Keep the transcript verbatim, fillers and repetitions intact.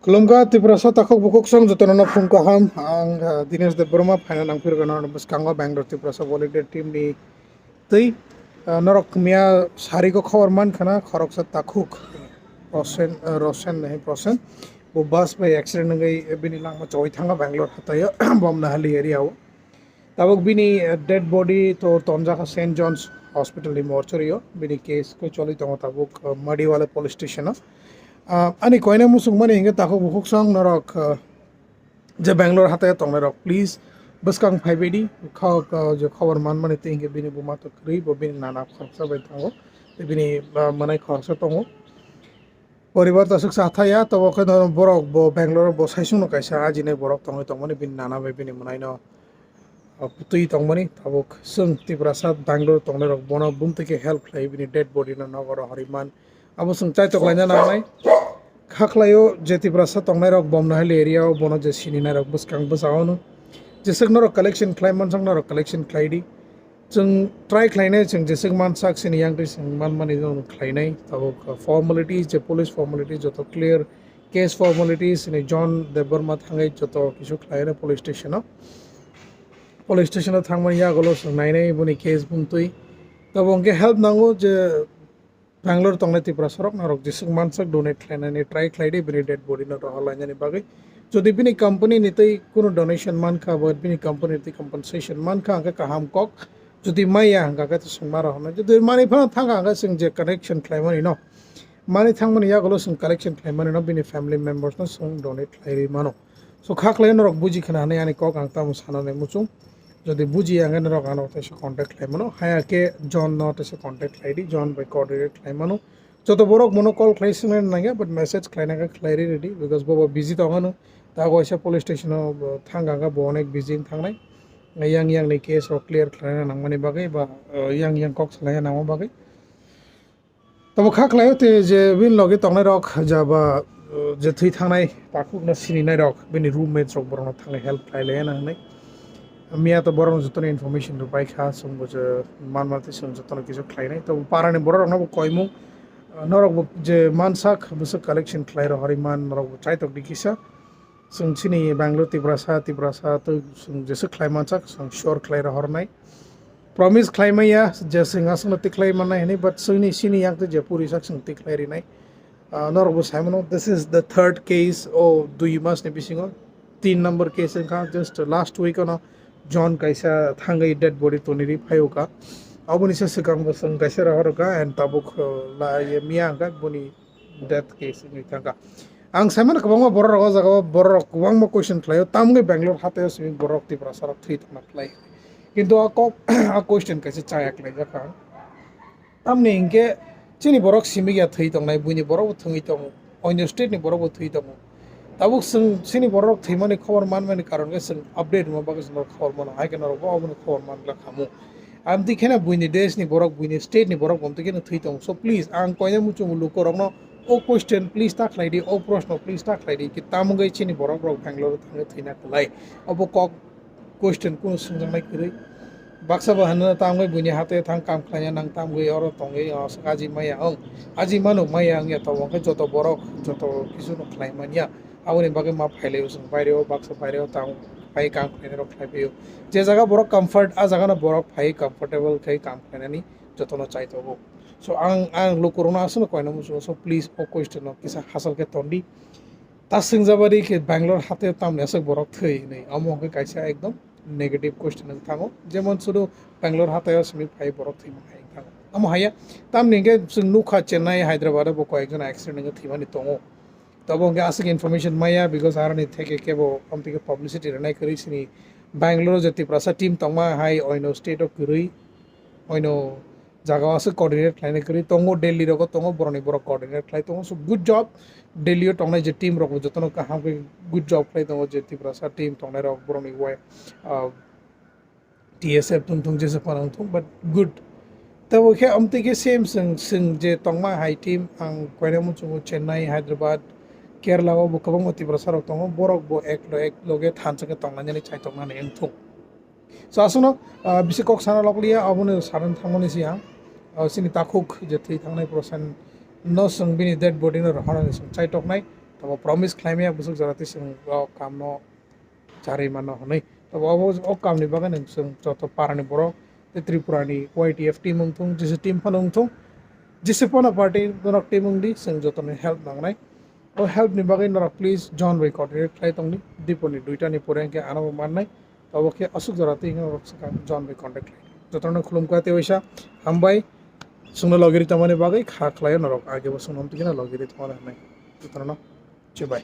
Khulumkha Tiprasa takhuk bukhuk song jotono no phung kaham. Ang, ah, Dinesh Debbarma phaina nangphirgano bwskango Bangalore Tiprasa volunteer team ni twi, ah, norok miya sarigo khobor mankhana khoroksa takhuk Rosen, ah, Rosen nahi Prosen. Bo bus bai accident wngwi bini langma choi thanga Bangalore hataio Bomnahali area o. Tabuk bini, eh, dead body to tonjak Saint John's Hospital ni mortuary o. Bini case khe choli tongo tabuk, eh, Madiwala police station o. Ah, ani koina muchungmani hinkhe takhuk bukhuk song norok, eh, je Bangalore hataio tongnai rok, please bwskang phaibaidi. Kho-, kho-, je khobor manmani twi hinkhe bini buma to kwrwi, bo bini nana khoroksa bai tongo. Tei bini, ah, mwnai khoroksa tongo. Poribar to aswk cha thaya, tobo khe no borok bo Bangalore bo saisung no kaisa ajinai borok tongwi tongmani bini nana bai bini mwnaino, ah, putwi tongmani. Tabuk chwng Tiprasa Bangalore tongnai rok bono bumtwi khe help khlai bini dead body no nogo rohorwi man. Abo chwng chaitok laina nangnai. Kha khlaio je Tiprasa tongnai rok Bomnahali area o bono je sininai rok bwskang bwsa o no. Jeswk norok collection khlai mansak norok collection khlai di. Chwng try khlainai, chwng jeswk mansak sini yang twi chwng manmani no khlainai. Tabuk formalities, je police formalities joto clear, case formalities ni John Debbarma thangwi joto kisu khlainai police station o. Police station o thangmani yagulo chwng nainai boni case bumtwi. Tabuk hwnkhe help nango je Bangalore tongnai Tiprasa rok norok jeswk mansak donate khlainani try khlai di, bini dead body no rohor lainani bagwi. Jodi bini company ni tei kunu donation mankha, ba bini company ni tei compensation mankha, hwnkhe kaham kok. Jodi maya, hwnkha khe to chwng ma rohornai. Jodi manwi phano thangkha, hwnkhe chwng je collection khlaimani no, manwi thangmani yagulo chwng collection khlaimani no, bini family members no chwng donate khlaiwi mano. So, kha khlai norok buji khna hwnwi ani kok ang tamo sanani muchung. Jodi buji ya hwnkhe norok ano teisa contact khlai mano. Haya khe John no teisa contact khlai di, John bai coordinate khlai mano. Joto borok bono call khlai swngna nangya, but message khlaina khe khlai ri ridi, because bo bo busy tong ano. Ta kaisa police station o, bo thang kha, bo onek busy wng thangnai. Yang yang ni case rok clear khlaina nangmani bagwi ba, uh, yang yang kok salaina nangma bagwi. Tamo kha khlaio te je bini logi tongnai rok jaba, uh, je thwi thangnai takhuk no sininai rok, bini roommate rok borok no thangwi help khlai lai na hwnwi. Miya to borok no jotono information rw pai kha, chwng bo je man mate chwng jotono kisu khlai nai. To para ni borok rok no bo koimung, uh, norok bo je mansak bwswk collection khlai rohorwi man norok bo chaitok di kisa. Chwng chini Bangalore Tiprasa, Tiprasa to chwng jeswk khlai mansak, chwng sure khlai rohornai. Promise khlai maya je chwng aswkno tikhlai mannai hwnwi, but chwngni chini yang twi je puri sak chwng tikhlai rinai. Ah, norok bo sai mano, this is the third case o dui mas ni bisingo. Tin number case wngkha, just last week ono John kaisa thangwi dead body tonwi ri phaio kha. Aboni se swkang bo chwng kaisa rohor kha and tabuk, uh, la ye miya wngkha boni death case wngwi thangkha. Ang sai mano kwbangma borok rok o jaga o borok rok kwbangma question khlaio, tamni Bangalore hataio simi borok Tiprasa rok thwi tongna khlai. Kintu a kok, a question kaisa chaya khlaijak ang. Tamni hinkhe chini borok simi ya thwi tongnai, buini borok bo thwi tongo, onyo state ni borok bo thwi tongo. Tabuk chwng chini borok thwimani khobor manmani karon khe chwng update rwma bagwi chwng khobor mano, hai khe norok bo obono khobor man glak khamu. Amtwi kheno buini desh ni borok, buini state ni borok bo amtwi kheno thwi tongo. So please, ang koina muchungo luku rokno o question please ta khlai di, o proshno please ta khlai di, ki tamungwi chini borok rok Bangalore thangwi thwina kwlai. Obo kok question kunu swngjaknai kwrwi. Baksa bo hwnna tamgwi buini hate thang kam khlaina nang tamgwi oro tongwi o swk aji maya wng. Aji manu maya wngya tongo hwnkhe joto borok joto kisu no khlai manya. Aboni bagwi ma phailai o chwng baire o baksa baire o tang pai kam khlainai rok khlai phaio. Je jaga borok comfort, a jaga no borok phai comfortable khai kam khlainani jotono chai tongo. So ang, ang lukurokno aswkno koina muchungo, so please o question no kisa hachal khe tondi. Ta swngjabadi khe Bangalore hataio tamni aswk borok thwi hinwi, omo hwnkhe kaisa ekdom negative question wng thango, jemon sudu Bangalore hataio simi phai borok thwi mankhai wng thango. Omo haiya, tamni hwnkhe chwng nukha Chennai, Hyderabad o bo koyekjon accident wngwi thwimani tongo. Tobo hwnkhe aswk information maya, because aroni theke kebo amtwi khe publicity rwnai kwrwi sini Bangalore je Tiprasa team tongma hai oino state o kwrwi, oino jaga o aswk coordinate khlainai kwrwi tongo, Delhi rogo tongo, borokni borok coordinate khlai tongo. So good job, Delhi o tongnai je team rok bo jotono kaham khe good job khlai tongo, je Tiprasa team tongnai rok borokni wai, ah, T S F thung thung jesa panang thung, but good. Tabo khe amtwi khe same chwng, chwng je tongma hai team, ang koina muchungo Chennai, Hyderabad, Kerala o bo kwbangma Tiprasa rok tongo, borok bo ek lo ek loge thansa khe tongnani chai tongnani wng thung. So aswkno, ah, bisi kok sana lokliya, abono saran thangmani si ang, ah, chini takhuk je thwi thangnai Prosen no chwng bini dead body no rohornani chwng chai toknai. Abo promise khlaimaya bwswk jora twi chwng o kamno charwi mano hwnwi. Tabo abo o kamni bagwi nwng chwng joto parani borok tei Tripurani Y T F team wng thung, jesa team phano wng thung, jesa phano party norok team wng di, chwng jotoni help nangnai. O help ni bagwi norok please John bai contact khlai tongdi. Diponi duita ni pore hwnkhe ano bo mannai. Tabo khe aswk jora twi hwnkhe norok swkang John bai contact khlai. Jotono khulumkha tei waisa hambai. Chwngno logi ri tongmani bagwi kha khlaio norok, age bo chwngno amtwi kheno logi ri tongmani hwnwi. Jotono chubai.